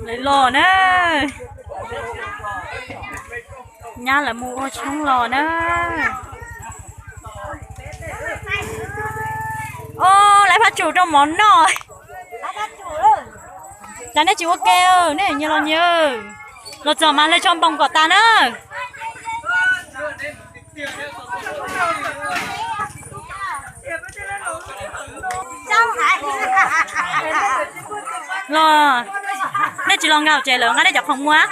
Los na, nyab lawv mus ua tshoob los na. Os, lawv phaj tsum rau mov noj. Cas nej tsis ua ke, nej nyias los nyias. Los txog mas hle tsho npoo kom tas na. Los, nej tsis los nkag hauv tsev lawm, nqa nej cov khoom mus.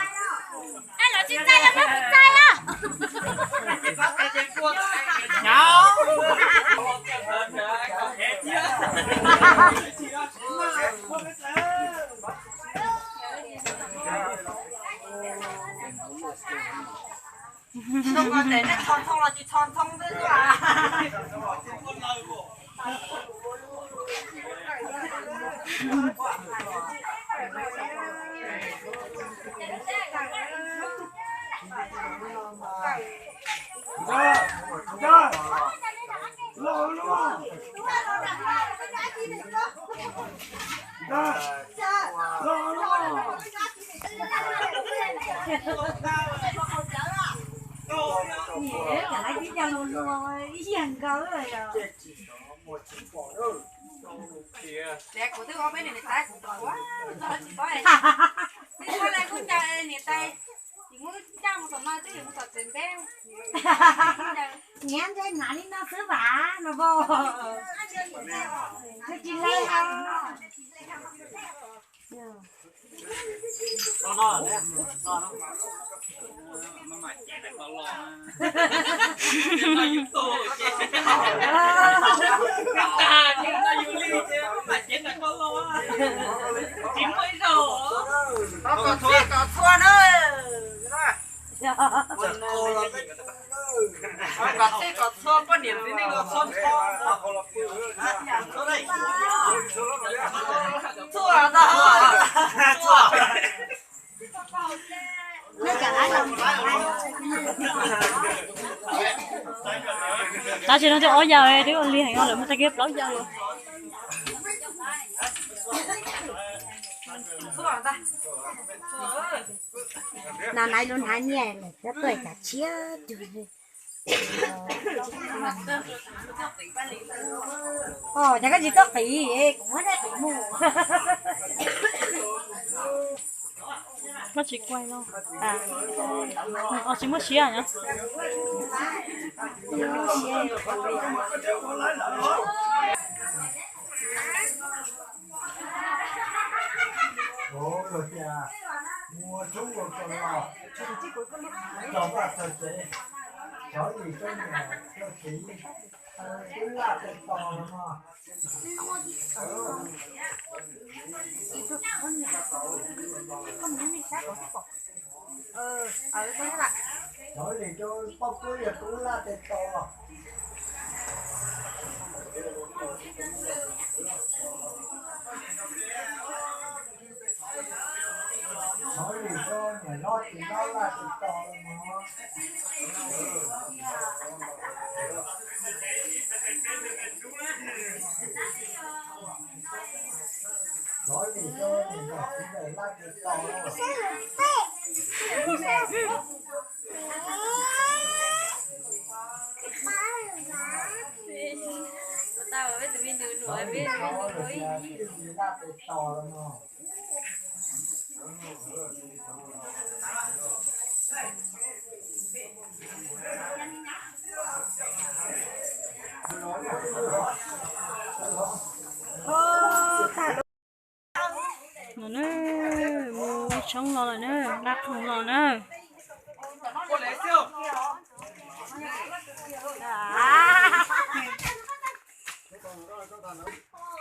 Kuv twb ua peb niam tais kuv tsis paub, twb paub li kuv ncaws niam tais, tsis muab ncaj mus tom no twb yuav mus tom tsev ntev. Niam ntshe hnav li no xwb vas no pom, twb tsis hle no. Kom txhij kom txhua na. Kom txhij kom txhua poj niam txiv neej los txhua txhua. Txhua ntag. Tab sis no twb ob yas twb ua li heev, lawv muaj tag kis plaub yas los. Nas naiv lub hnav nyiaj lawm thiab tuaj cas tshiab tug. Os, cas koj tsis tuaj qiv, kuv muab nej qiv mus. Koj tsis kuaj los? Os, tsis muaj siab na. Ov, luag tias muaj tub ua ko los, tog vaj tog tsev, xyov yim tub niam tub txiv, tub laj tub to no. Xyov yim tub poj kub yog tub laj tub to. Xyov yim tub niam hlob txiv hlob laj tub to no. Xyov yim tub niam hlob txiv hlob laj tub to. Xyov yim tub niam hlob txiv hlob laj tub to no. No na, mus tshoob los lawm na, nqa khoom los na.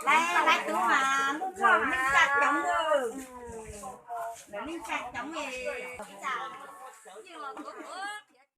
Lawv, lawv tub mas muaj muaj neej tsa coob, lawv neej tsa coob li.